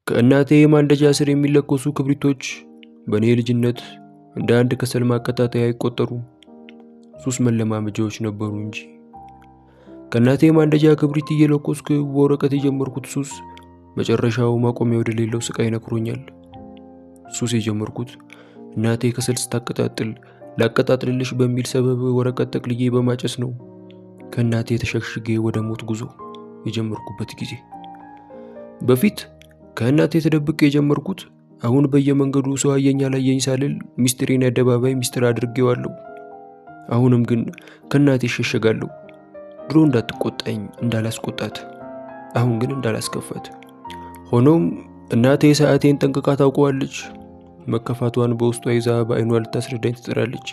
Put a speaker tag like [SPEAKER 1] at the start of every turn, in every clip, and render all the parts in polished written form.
[SPEAKER 1] ከእናቴ የማንደጃ ስር የሚለኮሱ ክብሪቶች በእኔ ልጅነት እንደ አንድ ከሰል ማቀጣጠያ አይቆጠሩም፣ ሱስ መለማመጃዎች ነበሩ እንጂ። ከእናቴ ማንደጃ ክብሪት እየለኮስኩ በወረቀት የጀመርኩት ሱስ መጨረሻው ማቆሚያ ወደሌለው ስቃይ ነክሮኛል። ሱስ የጀመርኩት እናቴ ከሰል ስታቀጣጥል ላቀጣጥልልሽ በሚል ሰበብ ወረቀት ጠቅልዬ በማጨስ ነው። ከእናቴ ተሸሽጌ ወደ ሞት ጉዞ የጀመርኩበት ጊዜ። በፊት ከእናቴ ተደብቄ የጀመርኩት አሁን በየመንገዱ ሰው አየኝ አላየኝ ሳልል ሚስጥሬን የአደባባይ ሚስጥር አድርጌዋለሁ። አሁንም ግን ከእናቴ እሸሸጋለሁ። ድሮ እንዳትቆጣኝ እንዳላስቆጣት፣ አሁን ግን እንዳላስከፋት። ሆኖም እናቴ ሰዓቴን ጠንቅቃ ታውቀዋለች። መከፋቷን በውስጧ ይዛ በአይኗ ልታስረዳኝ ትጥራለች።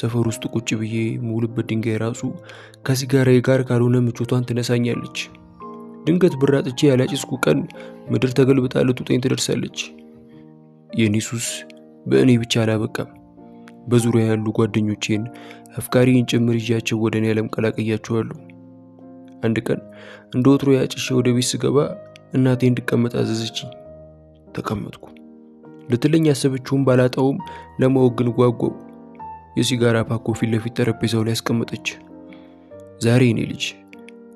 [SPEAKER 1] ሰፈር ውስጥ ቁጭ ብዬ የምውልበት ድንጋይ ራሱ ከሲጋራዬ ጋር ካልሆነ ምቾቷን ትነሳኛለች። ድንገት ብር አጥቼ ያላጨስኩ ቀን ምድር ተገልብጣ ልትውጠኝ ትደርሳለች። የኔ ሱስ በእኔ ብቻ አላበቃም። በዙሪያ ያሉ ጓደኞቼን አፍቃሪን ጭምር ይዣቸው ወደ እኔ ዓለም ቀላቅያቸዋለሁ። አንድ ቀን እንደ ወትሮ ያጭሼ ወደ ቤት ስገባ እናቴ እንድቀመጥ አዘዘችኝ። ተቀመጥኩ። ልትለኝ ያሰበችውን ባላጣውም ለማወቅ ግን ጓጓው። የሲጋራ ፓኮ ፊት ለፊት ጠረጴዛው ላይ አስቀመጠች። ዛሬ እኔ ልጅ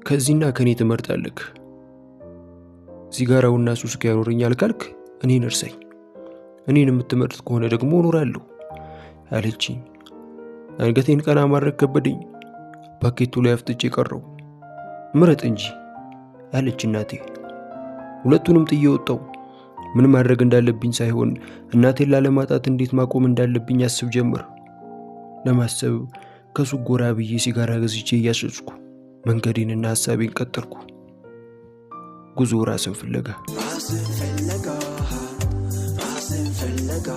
[SPEAKER 1] ከዚህና ከኔ ትመርጣለህ። ሲጋራውና ሱስ ያኖረኛል ካልክ እኔን እርሳኝ፣ እኔን የምትመርጥ ከሆነ ደግሞ እኖራለሁ አለችኝ። አንገቴን ቀና ማድረግ ከበደኝ። ፓኬቱ ላይ አፍጥጬ ቀረው። ምረጥ እንጂ አለች እናቴ። ሁለቱንም ጥዬ ወጣሁ። ምን ማድረግ እንዳለብኝ ሳይሆን እናቴን ላለማጣት እንዴት ማቆም እንዳለብኝ አስብ ጀመር። ለማሰብ ከሱቅ ጎራ ብዬ ሲጋራ ገዝቼ እያጨስኩ መንገዴንና ሀሳቤን ቀጠልኩ። ጉዞ ራስን ፍለጋ።
[SPEAKER 2] ራስን ፍለጋ፣ ራስን ፍለጋ።